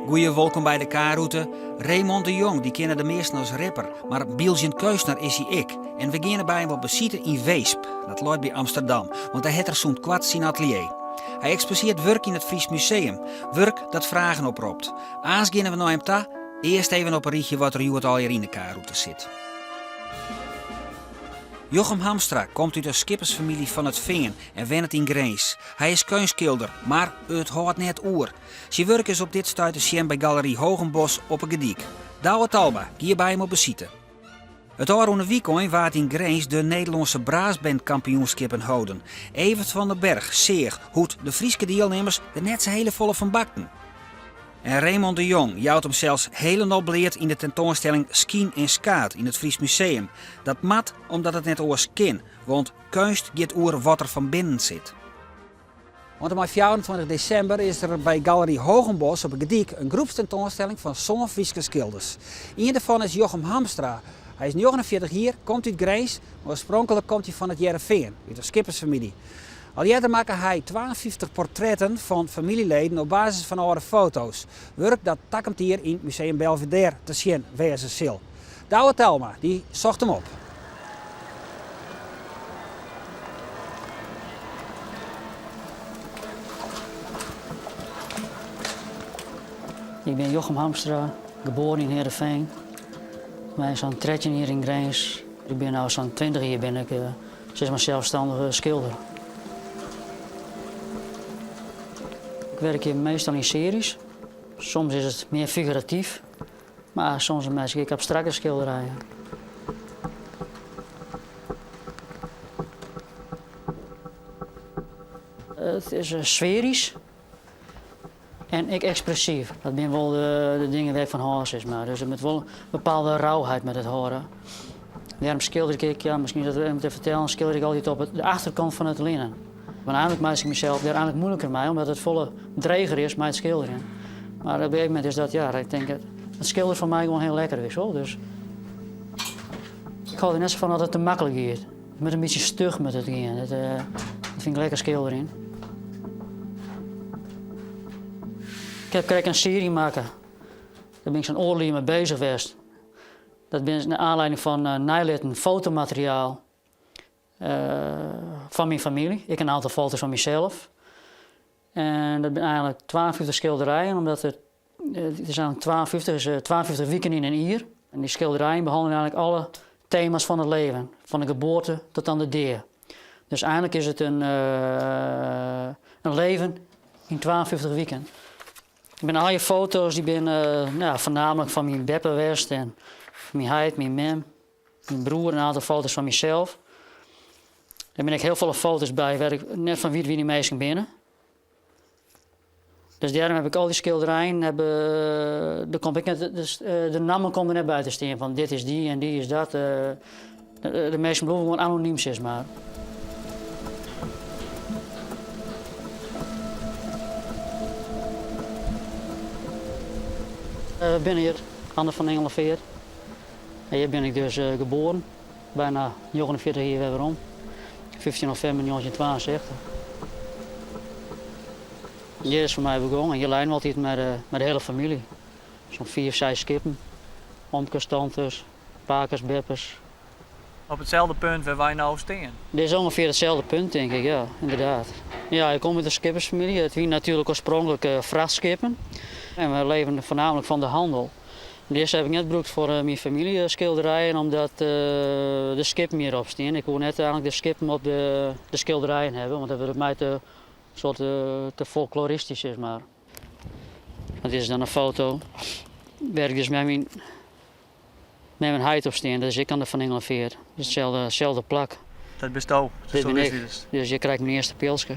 Goeie wolkom by de K-rûte. Raymond de Jong, dy kinne de measten as rapper, mar byldzjend keunstner is hy ek. En we geane by him op besite yn Weesp, dat leit by Amsterdam, want dêr hat er sûnt koart syn atelier. Hy eksposearret wurk yn it Fries Museum, wurk dat fragen opropt. Aanst geane we nei him ta, earst even op in rychje wat der hjoed allegear yn de K-rûte sit. Jochem Hamstra komt út in skippersfamylje fan it Fean en wennet yn Grins. Hy is keunstskilder, mar it hâldt net oer. Syn wurk is op dit stuit te sjen by Galery Hoogenbosch op 'e Gerdyk. Douwe Talma gie by him op besite. It ôfrûne wykein waard yn Grins de Nederlânske brassbandkampioenskippen holden. Evert van den Berg seach hoe't de Fryske dielnimmers der net sa hele folle fan bakten. En Raymond de Jong jout himsels hielendal bleat yn de tentoanstelling Skyn en Skaad yn it Fries Museum. Dat moat omdat it net oars kin, want keunst giet oer wat der fan binnen sit. Oant en mei 24 desimber is der by Galery Hoogenbosch op 'e Gerdyk in groepstentoanstelling fan sân Fryske skilders. Ien dêrfan is Jochem Hamstra. Hy is 49 jier, komt út Grins, mar oarspronklik komt hy fan it Hearrenfean, út in skippersfamylje. Al earder makke hy 52 portretten fan famyljeleden op basis fan âlde foto's. Wurk dat takom jier yn Museum Belvédère te sjen wêze sil. Douwe Talma, dy socht him op. Ik bin Jochem Hamstra, geboren yn Heerenveen. Mei sa'n 13 jier yn Grins. Ik bin no sa'n 20 jier bin ik sis mar selsstannige skilder. Ik werkje meastal yn searjes. Soms is it mear figuratyf. Mar soms meitsje ik ek abstrakte skilderijen. It is sfearysk en ek ekspressyf. Dat binne wol de dingen wêr't ik fan hâld, sis mar. Dus it moat wol in bepaalde rauheid mei it hâlde. Dêrom skilder ik ek, ja, miskien is dat even te fertellen, skilder ik altyd op de achterkant fan it linnen. Want eigenlik meitsje ik mysels dêr eigenlik moeilijker mei, omdat it folle dreger is mei it skilderjen. Mar op in gegeven momint is dat, ja, ik tink, it skilderjen foar my gewoan hiel lekker is, wol. Dus ik hâld der net sa fan dat it te maklik giet. It moat in bytsje stug moat it gean. Dat, dat fyn ik lekker skilderjen. Ik ha krekt in searje makke. Dêr bin ik sa'n oardel jier mei beuzich west. Dat binne nei oanlieding fan neilitten fotomateriaal fan myn famylje, ek in oantal foto's fan mysels. En dat binne eigenlik 52 skilderijen, omdat it, it is eigenlik 52, is 52 wiken yn in jier. En dy skilderijen behannelje eigenlik alle tema's fan it leven, fan de geboarte tot oan de dea. Dus eigenlik is it in, in leven yn 52 wiken. Der binne allegear foto's dy binne no ja, foarnaamlik fan myn beppe west en myn heit, myn mem, myn broer, in oantal foto's fan mysels. Der binne ek hiel folle foto's by wêr't ik net fan wit wie dy minsken binne. Dus dêrom heb ik al dy skilderijen, heb, der komt ek net, de nammen komme der net by te stean fan dit is dy en dy is dat. De minsken bliuwe gewoan anonym sis mar. We binne hjir oan de Van Engelenfeart. En hjir bin ik dus geboren, bijna 49 jier wer werom. 15 novimber 1962. Hjir is foar my begûn en hjir leinen we altyd mei de, mei de hiele famylje. Sa'n fiif, seis skippen, omkes, tantes. Pakes, beppes. Op itselde punt wêr wy no stean? Dit is ûngefear itselde punt, tink ik, ja, ynderdaad. Ja, ik kom út in skippersfamylje. It wiene natuerlik oarspronklik frachtskippen. En we leven foarnaamlik fan de handel. Dizze heb ik net brûkt foar myn famyljeskilderijen, omdat de skippen hjirop stean. Ik woe net eigenlik de skippen op de skilderijen hawwe, want dat wurdt my te soart te folkloristysk, sis mar. Dit is dan in foto wêr't ik dus mei myn mem en heit op stean. Dat is ek oan de Van Engelenfeart. Dus itselde, itselde plak. Dat bisto? Dit bin ik. Dus hjir krij ik myn earste pilske.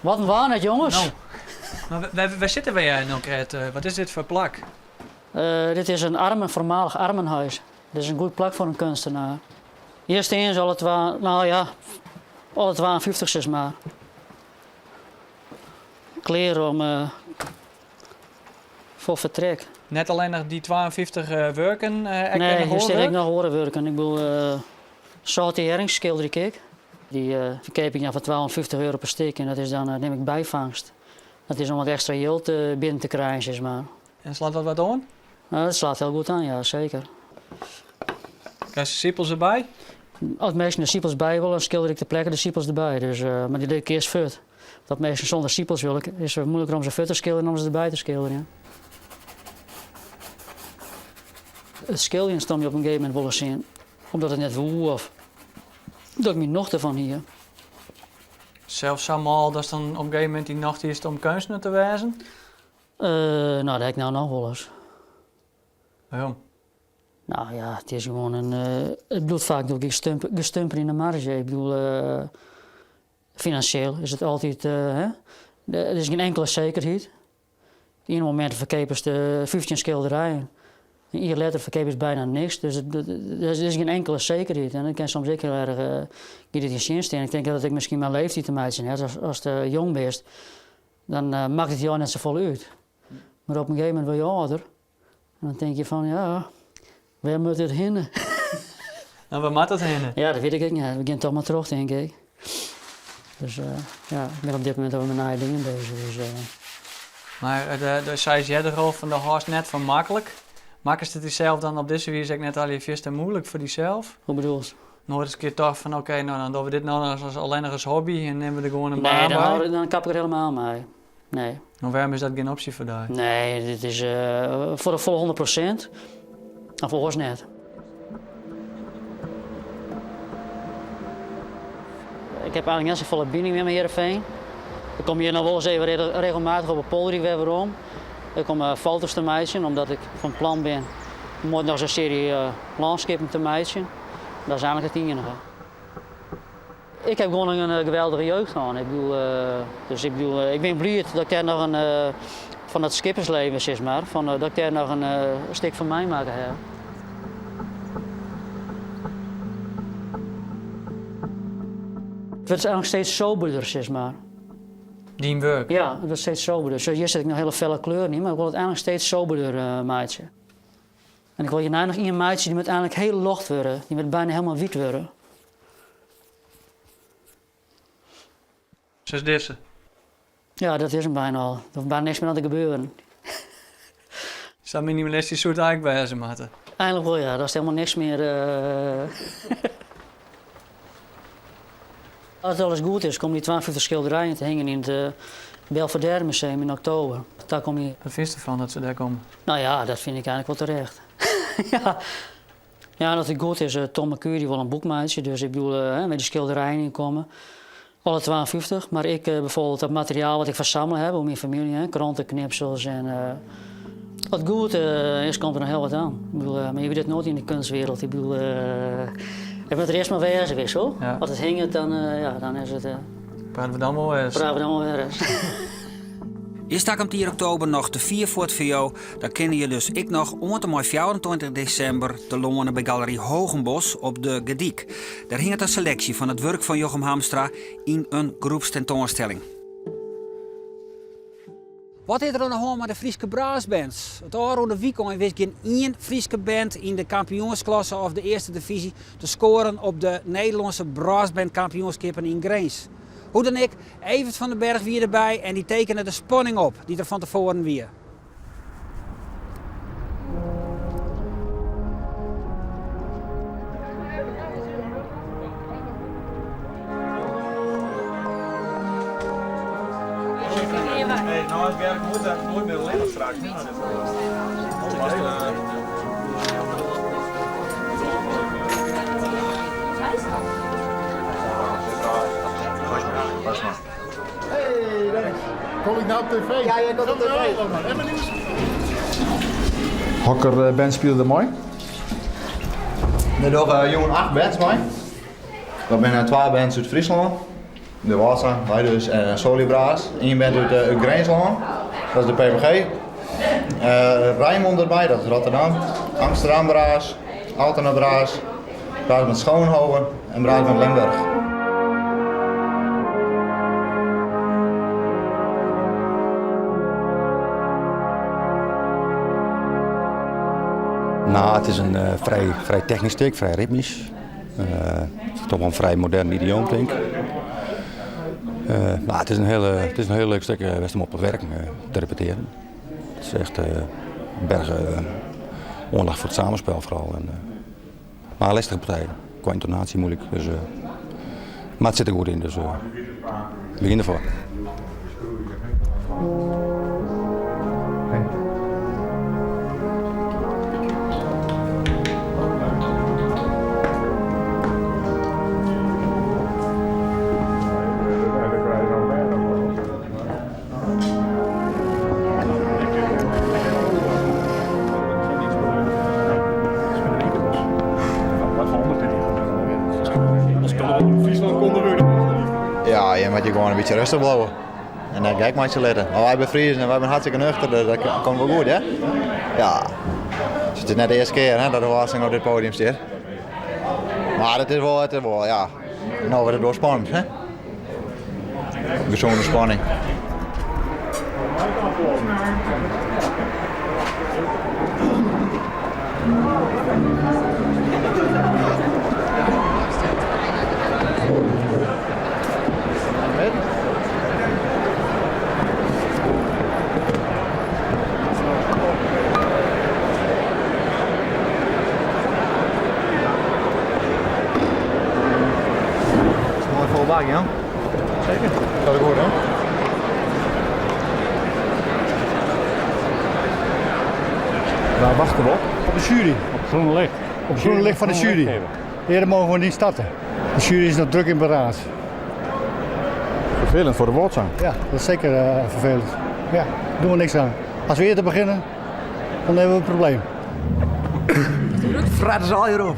Wat in waar net, jonges. No, mar wêr sitte wy no krekt? Wat is dit foar plak? Dit is in armen, voormalig armenhuis. Dit is in goed plak foar in keunstenaar. Hjir stean se alle twa, no ja, alle 52 sis mar. Klear om. Foar fertrek. Net allinnich dy 52 wurken, ek Nee, noch hjir oare stean ek wurk? noch oare wurken. Ik bedoel, sâlte hjerring skilder ik ek. Dy ferkeap ik dan foar 52 euro per stik en dat is dan nim ik byfangst. Dat is om wat ekstra jild binnen te krijen, sis mar. En slacht dat wat oan? Nou, dat slacht hiel goed oan, ja, seker. Krijst de sipels derby? As minsken de sipels by wolle, dan skilder ik ter plekke de sipels derby. Dus, mar dy lit ik earst fuort. Dat minsken sûnder sipels wolle, is it muoiliker om se fuort te skilderjen dan om se derby te skilderjen. It skilderjen stond my op in gegeven momint wol ris tsjin, omdat it net woe of dat ik myn nocht derfan hie. Sels sa mâl datst dan op in gegeven momint dyn nocht hiest om keunstner te wêzen? No, dat ha ik no noch wolris. Wêrom? No ja, it is gewoan in. It bliuwt faak natuerlik gestumper yn de marge. Ik bedoel, finansjeel is it altyd, hè, der is gjin inkele sekerheid. It iene momint ferkeapest 15 skilderijen, in jier letter ferkeapest byna niks. Dus der is gjin inkele sekerheid en dat kin soms ek hiel erch giet it yn tsjin stean. Ik tink dat it ek miskien mei leeftiid te meitsjen hat. Ast jong bist, dan makket it jou net safolle út. Mar op in gegeven momint wurde je âlder en dan tink je fan ja, wêr moat dit hinne? No, wêr moat it hinne? Ja, dat wit ik ek net. We gean toch mar troch, tink ik. Dus ja, ik bin op dit momint alwer mei nije dingen bezich. Dus. Mar do seist earder al fan do hâldst net fan maklik. Makkest it dysels dan op dizze wize ek net allegear fierste muoilik foar dysels? Hoe bedoelst? Noait ris in kear tocht fan oké, no dan dogge we dit no as allinnich as hobby en nimme we der gewoan in Nee, baan dan, by? dan kap ik der helemaal mei. Nee. No, wêrom is dat gjin opsje foar dy? Nee, dit is foar de folle 100%. Of oars net. Ik heb eigenlijk net safolle bining mear mei Heerenveen. Ik kom hjir noch wol ris even regelmatich op 'e polder wer werom. Ik kom foto's te meitsjen, omdat ik fan plan bin om oait noch ris in searje lânskippen te meitsjen. Dat is eigenlik it iennige. Ik heb gewoan in geweldige jeugd hân. Ik bedoel, dus ik bedoel, ik bin bliid dat ik dêr noch in, fan dat skippersleven sis mar, fan, dat ik dêr noch in stik fan meimakke ha. It wurdt eigenlik steeds soberder sis mar. Dyn wurk? Ja, it wurdt steeds soberder. Sjoch, hjir sit ik noch hiele felle kleuren yn, mar ik wol it eigenlik steeds soberder meitsje. En ik wol hjirnei noch ien meitsje, dy moat eigenlik hiel ljocht wurde. Dy moat byna hielendal wyt wurde. Sa as dizze? Ja, dat is him byna al. Der hoecht byna niks mear oan te gebeuren. Sa minimalistysk soe it eigenlik wêze moatte. Eigenlik wol, ja. Datst hielendal niks mear. As alles goed is, komme dy 52 skilderijen te hingjen yn it Belvédère Museum yn oktober. Takom jier. Wat fynst derfan dat se dêr komme? No ja, dat fyn ik eigenlik wol terecht. Ja. Ja, as it goed is, Tom Mercuur dy wol in boek meitsje, dus ik bedoel, wêr't dy skilderijen yn komme. Alle 52, mar ek bijvoorbeeld dat materiaal wat ik fersammele ha oer myn famylje, kranteknipsels en as it goed is, komt der noch hiel wat oan. Ik bedoel, mar je witte it noait yn de kunstwereld. Ik bedoel, it moat der earst mar wêze, witst wol. Ja. As it hinget, dan, ja, dan is it. Prate we dan wol wer ris. Prate we dan wol wer ris. Is takom jier oktober noch te fier fuort foar jo, dan kinne je dus ek noch oant en mei 24 desimber telâne by Galery Hoogenbosch op de Gerdyk. Dêr hinget in seleksje fan it wurk fan Jochem Hamstra yn in groepstentoanstelling. Wat is der oan de hân mei de Fryske brassbands? It ôfrûne wykein wist gjin ien Fryske band yn de kampioensklasse of de earste divyzje te skoaren op de Nederlânske brassbandkampioenskippen yn Grins. Hoe dan ek, Evert van den Berg wie derby en dy tekene de spanning op dy't der fan tefoaren wie. Hey Dennis, kom ik no op TV? Ja, jij komt op tv. Hokker band spile der mei? Der dogge jûn acht bands mei. Dat binne twa bands út Fryslân, de Wâldsang, wy dus, en Soli Brass. Ien band út Grinslân, dat is de PPG. Rijnmond derby, dat is Rotterdam. Amsterdam Brass, Altena Brass, Brass met Schoonhoven en Brass met Limburg. No, it is in frij, frij technysk stik, frij ritmysk. It is toch wol in frij modern idioom, tink ik. No, it is in hiel, it is in hiel leuk stik west om op te werken, te repetearen. It is echt in berch oandacht foar it samenspel foaral. Mar in lestige partij, kwa yntonaasje moeilik. Dus, mar it sit der goed yn, dus we gean derfoar. Ja, je moatte je gewoan in bytsje rêstich bliuwe. En net gek meitsje litte. Mar wy binne Friezen en wy binne hartstikke nuchter, dus dat komt wol goed, hè? Ja. Dus it is net de earste kear hè, dat de Wâldsang op dit podium stiet. Mar it is wol, it is wol, ja. No wurdt it wol spannend, hè? Gezonde spanning. Moai fol bak, Jan. Zeker. Gaat het goed, hè? Waar wachten we op? Op de jury. Op het groene licht. Op het groene licht van de jury. Eerder mogen we niet starten. De jury is nog druk in beraad. Vervelend voor de Wâldsang. Ja, dat is zeker vervelend. Ja, doen we niks aan. Als we eerder beginnen, dan hebben we een probleem. Fret is al hierop.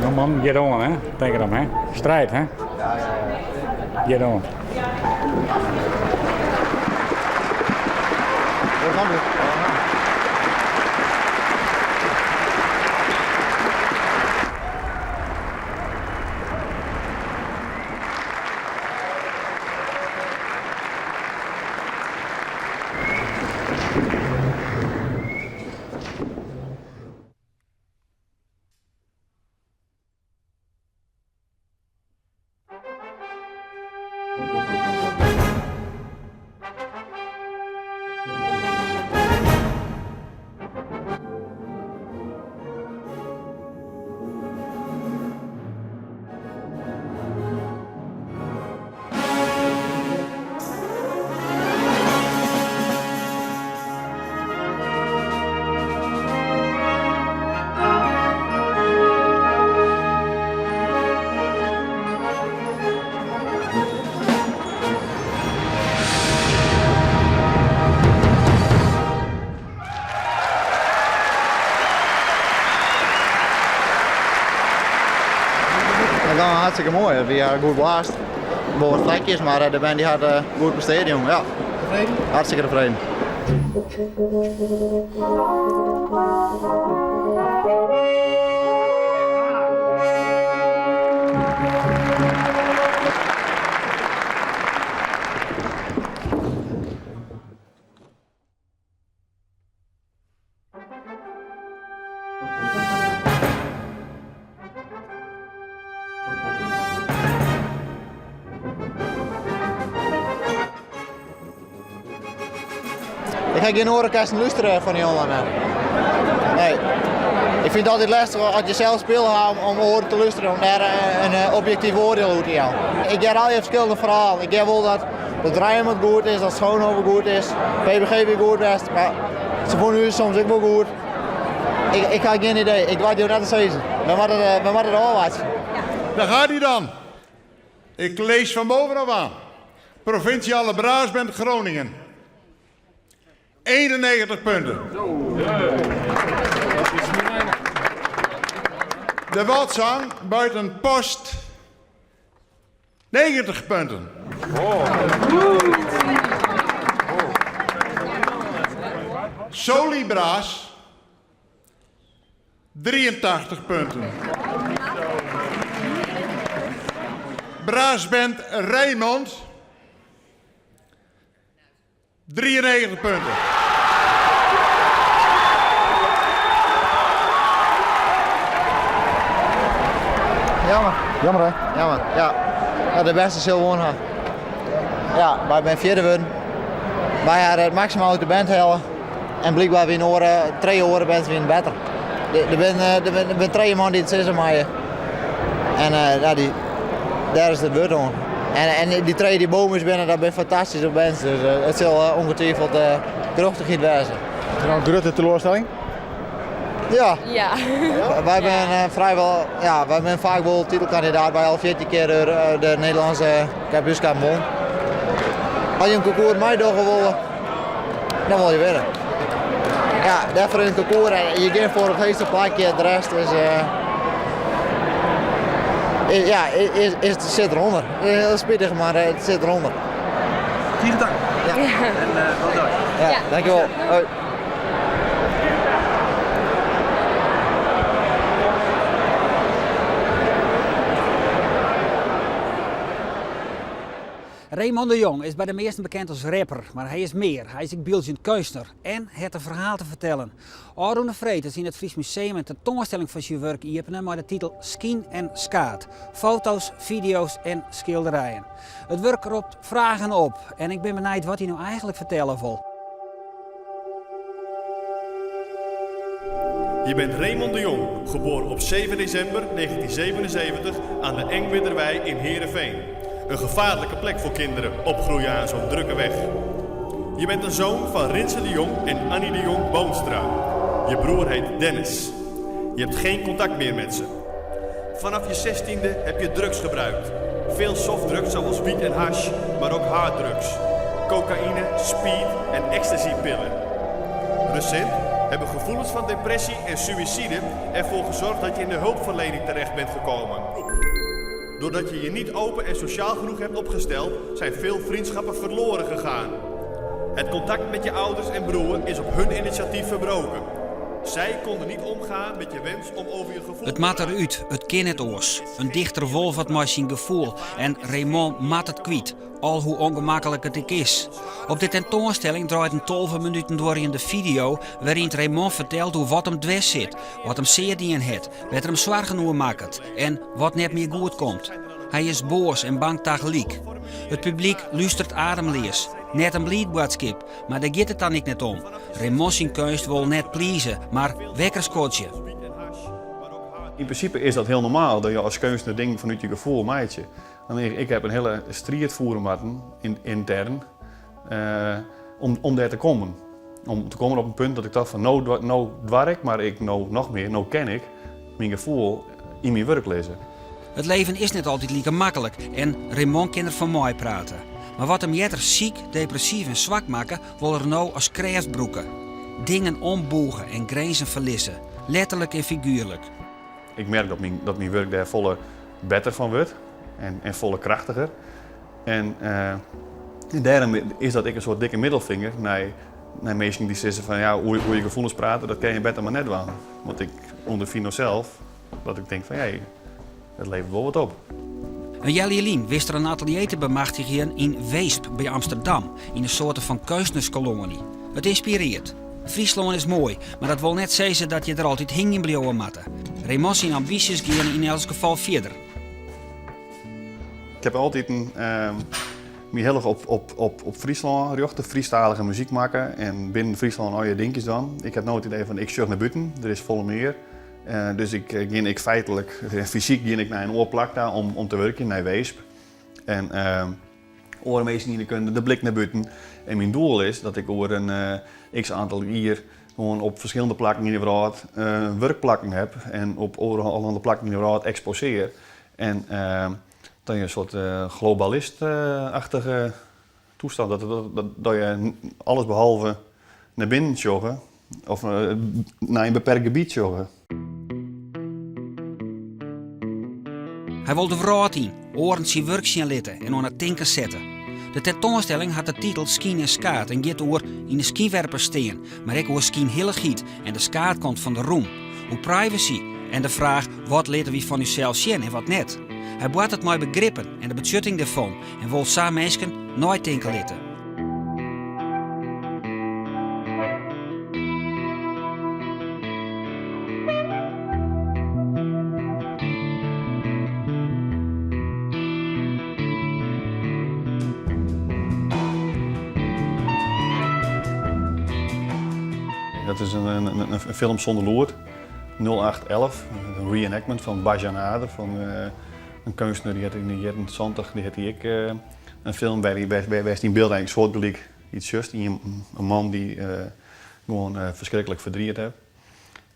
No man, get on hè. Tink erom hè. Strijd hè. Get on. Dat gie hartstikke moai. It wie goed blaasd. Wol wat flekjes, mar de band dy hat goed prestearre, jong. Ja. Tefreden? Hartstikke tefreden. Ik ha gjin oare orkesten lústere fan dy online. Nee. Ik fyn it altyd lêstich as je sels spile ha om oaren te lústerjen, om dêr in objektyf oardiel oer te jaan. Ik hear allegear ferskillende ferhalen. Ik hear wol dat dat Rijnmond goed is, dat Schoonhoven goed is, PBG wie goed west, mar se fûnen ús soms ek wol goed. Ik, ik ha gjin idee. Ik doar jo net te sizzen. We moatte it, we moatte it ôfwachtsje. Daar gaat hij dan. Ik lees van bovenaf aan. Provinciale Brassband Groningen. 91 punten. De Wâldsang Buitenpost 90 punten. Soli Brass 83 punten. Brassband Rijnmond 93 punten. Jammer. Jammer hè? Jammer, ja. Ja, de bêste sil wûn ha. Ja, wy binne fjirde wurden. Wy ha it maksimaal út de band helle. En blykber wiene oare, trije oare bands wiene better. Der binne, der binne trije man dy't it sizze meie. En uh, ja, dy, dêr is it wurd oan. En, en dy trije dy't boven ús binne, dat binne fantastyske bands. Dus uh, it sil uh, ongetwijfeld uh, gerjochtichheid wêze. Is it no in grutte teloarstelling? Ja. Ja. Wy binne frijwol, ja, wy binne faak wol titelkandidaat. Wy al 14 kear de, de Nederlânske kampioenskap wûn. As je in konkoers meidogge wolle, dan wol je winne. Ja, dêrfoar in konkoers en je gean foar it heechste plakje, de rest is, uh, is ja, is, is, sit derûnder. Hiel spitich, mar it sit derûnder. Tige tank. Ja. En uh, wol dei. Ja, ja. dankjewol. Hoi. Remon de Jong is by de measten bekend as rapper, mar hy is mear. Hy is ek byldzjend keunstner en hat in ferhaal te fertellen. Ofrûne freed is yn it Frysk Museum in tentoanstelling fan syn wurk iepene mei de titel Skyn en Skaad. Foto's, fideo's en skilderijen. It wurk ropt fragen op en ik bin benijd wat hy no eigenlik fertelle wol. Je bent Raymond de Jong, geboren op 7 december 1977 aan de Engwirderwei in Heerenveen. Een gevaarlijke plek voor kinderen, opgroeien aan zo'n drukke weg. Je bent een zoon van Rinse de Jong en Annie de Jong Boonstra. Je broer heet Dennis. Je hebt geen contact meer met ze. Vanaf je zestiende heb je drugs gebruikt. Veel softdrugs zoals wiet en hash, maar ook harddrugs. Cocaïne, speed en ecstasypillen. Recent hebben gevoelens van depressie en suïcide ervoor gezorgd dat je in de hulpverlening terecht bent gekomen. Doordat je je niet open en sociaal genoeg hebt opgesteld, zijn veel vriendschappen verloren gegaan. Het contact met je ouders en broer is op hun initiatief verbroken. Zij konden niet omgaan met je wens om over je gevoel It moat derút, it kin net oars. In dichter wol wat mei syn gefoel en Raymond moat it kwyt, al hoe ûngemaklik it ek is. Op de tentoanstelling draait in 12 minuten duorjende fideo wêryn't Raymond fertelt oer wat him dwers sit, wat him sear dien hat, wêr't er him soargen oer makket en wat net mear goed komt. Hy is boas en bang tagelyk. It publyk lústeret ademleas. Net in bliid boadskip, mar dêr giet it dan ek net om. Raymond syn keunst wol net please, mar wekker skodzje. In prinsipe is dat hiel normaal, dat je as keunstner dingen fanút je gefoel meitsje. Allinnich ik heb in hiele striid fiere moatten, yntern, om, om dêr te kommen. Om te kommen op in punt dat ik tocht fan no, no doar ik, mar ek no noch mear, no kin ik myn gefoel yn myn wurk lizze. It leven is net altyd like maklik en Raymond kin der fan meiprate. Mar wat him earder siik, depressyf en swak makke, wol er no as krêft brûke. Dingen ombûge en grinzen ferlizze, letterlik en figuerlik. Ik merk dat myn, dat myn wurk dêr folle better fan wurdt en, en folle krachtiger. En uh, dêrom is dat ek in soart dikke middelfinger nei, nei minsken dy't sizze fan ja, oer, oer je gefoelens prate, dat kin je better mar net dwaan. Want ik ûnderfyn no sels dat ik tink fan ja, it leveret wol wat op. In healjier lyn wist er in atelier te bemachtigjen yn Weesp by Amsterdam, yn in soarte fan keunstnerskoloanje. It ynspirearret. Fryslân is moai, mar dat wol net sizze dat je der altyd hingjen bliuwe moatte. Raymond syn ambysjes geane yn elts gefal fierder. Ik heb altyd in, uh, my hiel erch op, op, op, op Fryslân rjochte, Frysktalige muzyk makke en binnen Fryslân al je dinkjes dwaan. Ik ha no it idee fan ik sjoch nei bûten, der is folle mear. Uh, dus ik gean ik feitlik, fysyk gean ik nei in oar plak ta om, om te wurkjen, nei Weesp. En uh, oare minsken yn de kunde, de blik nei bûten. En myn doel is dat ik oer in uh, x aantal jier gewoan op ferskillende plakken yn de wrâld uh, wurkplakken ha en op oare plakken yn de wrâld eksposear. En uh, dan je in soart uh, globalist-achtige toestand, dat, dat, dat, dat je alles behalve nei binnen sjogge of uh, nei in beperkt gebiet sjogge. Hy wol de wrâld yn, oaren syn wurk sjen litte en oan it tinken sette. De tentoanstelling hat de titel Skyn en Skaad en giet oer yn de skynwerper stean, mar ek oer skynhillichheid en de skaadkant fan de roem. Oer privacy en de fraach wat litte wy fan ússels sjen en wat net. Hy boartet mei begrippen en de betsjutting dêrfan en wol sa minsken neitinke litte. Dat is in, in, in, in film sûnder lûd. 0811, in reenactment fan Bas Jan Ader, fan uh, in keunstner dy hat yn de jierren 70, dy hat hy ek uh, in film wêr hy wêr, wêr yn byld eigentlik soartgelyk iets sjochst. Ien, in man dy't uh, gewoan uh, ferskriklik fertriet hat.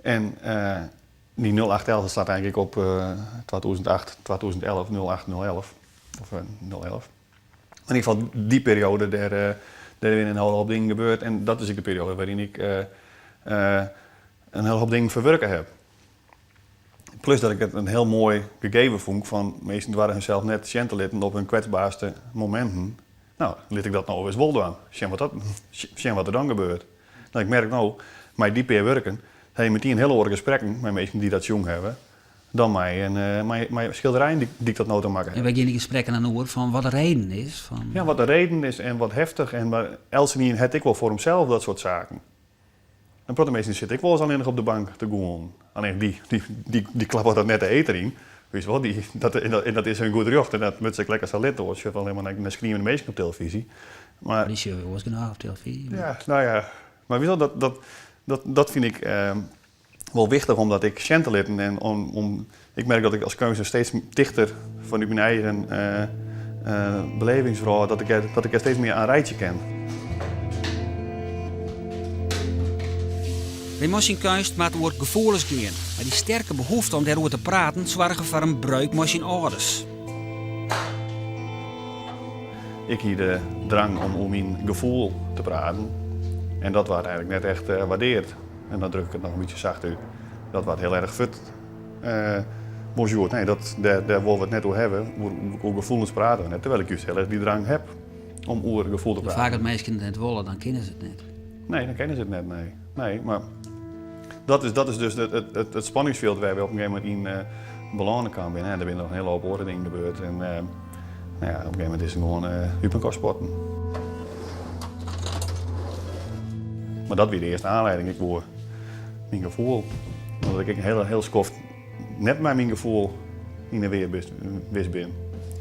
En uh, dy 0811 slacht eigentlik op 2008, 2011, 08011 of 011. Yn ieder gefal dy perioade, dêr, dêr binne in hiele hoop dingen gebeurd en dat is ek de perioade wêryn ik in hiele hoop dingen ferwurke haw. Plus dat ik it in hiel moai gegeven fûn fan minsken doare harsels net sjen te litten op hun kwetsberste mominten. No, lit ik dat no ris wol dwaan. Sjen wat, dat, sjen wat der dan gebeurt. No, ik merk no, mei dy pear wurken, ha je metien hiele oare gesprekken mei minsken dy't dat sjoen hawwe, dan mei, in, eh, mei, mei skilderijen dy't, dy't ik tot no ta makke En wy gean dy gesprekken dan oer fan wat de reden is? Fan... Ja, wat de reden is en wat heftich. En mar eltsenien hat ek wol foar himsels dat soart saken. In protte minsken sitte ek wolris allinnich op de bank te gûlen. Allinnich dy, dy, dy, dy klappe dat net de eter yn. Witst wol, dy, dat, en dat, en dat is hun goed rjocht en dat moat se ek lekker sa litte, oars sjogge we allinnich mar nei, nei skriemende minsken op telefyzje. Mar, Dy sjogge we oars genôch op telefyzje. Ja, no ja. Mar witst wol, dat, dat, dat, dat fyn ik wol wichtich om dat ek sjen te litten. En om, om, ik merk dat ik as keunstner steeds tichter fanút myn eigen uh, uh, belevingswrâld, dat ik, dat ik der steeds mear oan reitsje kin. Raymond syn keunst moat oer gefoelens gean, mar dy sterke behoefte om dêroer te praten soarge foar in breuk mei syn âlders. Ik hie de drang om oer myn gefoel te praten en dat waard eigentlik net echt uh, waardeard. En dan druk ik it noch in bytsje sacht út. Dat waard hiel erch fuort. Uh, bonjour, nee, dat, dêr, dêr wolle we it net oer hawwe. Oer, oer gefoelens prate we net. Terwijl ik juist hiel erch dy drang haw om oer gefoel te praten. Faak as minsken it net wolle, dan kinne se it net. Nee, dan kinne se it net, nee. Nee, mar dat is, dat is dus it, it, it, it spanningsfjild wêr't we op in gegeven momint yn uh, belâne kaam binne. En der binne noch in hiele hoop oare dingen gebeurd. En uh, nou ja, op in gegeven momint is it gewoan uh, út mekoar spatten. Mar dat wie de earste oanlieding. Ik woe myn gefoel. Omdat ik ek in hiele, hiel skoft net mei myn gefoel yn 'e weer west bin.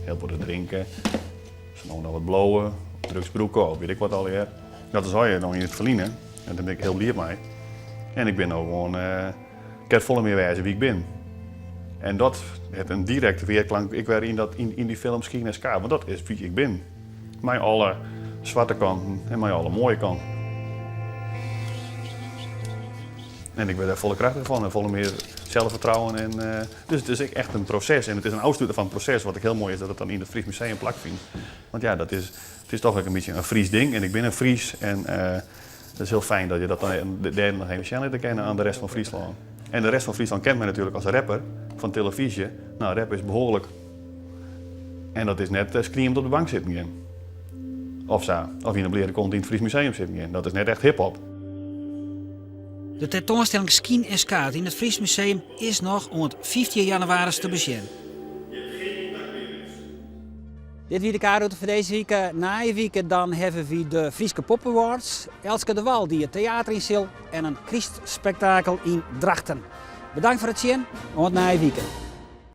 Hiel bot drinke, sa no en dan wat blowe, drugs brûke of wit ik wat allegear. Dat is allegear noch yn it ferline en dêr bin ik hiel bliid mei. En ik bin no gewoan, ik kin folle mear wêze wie ik bin. En dat hat in direkte wearklank ek wer yn, dat, yn, yn dy film Skyn en Skaad, want dat is wie ik bin. Mei alle swarte kanten en mei alle moaie kanten. En ik wurd dêr folle krachtiger fan en folle mear selsfertrouwen. En, uh, dus it is ek echt in proses. En it is in ôfsluter fan it proses, wat ek hiel moai is dat it dan yn it Fries Museum plakfynt. Want ja, dat is, it is toch ek in bytsje in Fries ding en ik bin in Fries. En uh, it is hiel fijn dat je dat dan dêr noch even sjen litte kinne oan de rest fan Fryslân. En de rest fan Fryslân kent my natuerlik as rapper fan telefyzje. No, rap is behoarlik. En dat is net eh, skriemend op de bank sitten gean. Of sa. Of yn in bleate kont yn it Fries Museum sitten gean. Dat is net echt hip-hop. De tentoanstelling Skyn en Skaad yn it Fries Museum is noch oant 15 jannewaris te besjen. Dit wie de K-rûte foar dizze wike. Nije wike dan hawwe wy de Fryske Pop Awards, Elske DeWall dy't it teater yn sil en in krystspektakel yn Drachten. Bedankt foar it sjen, oant nije wike.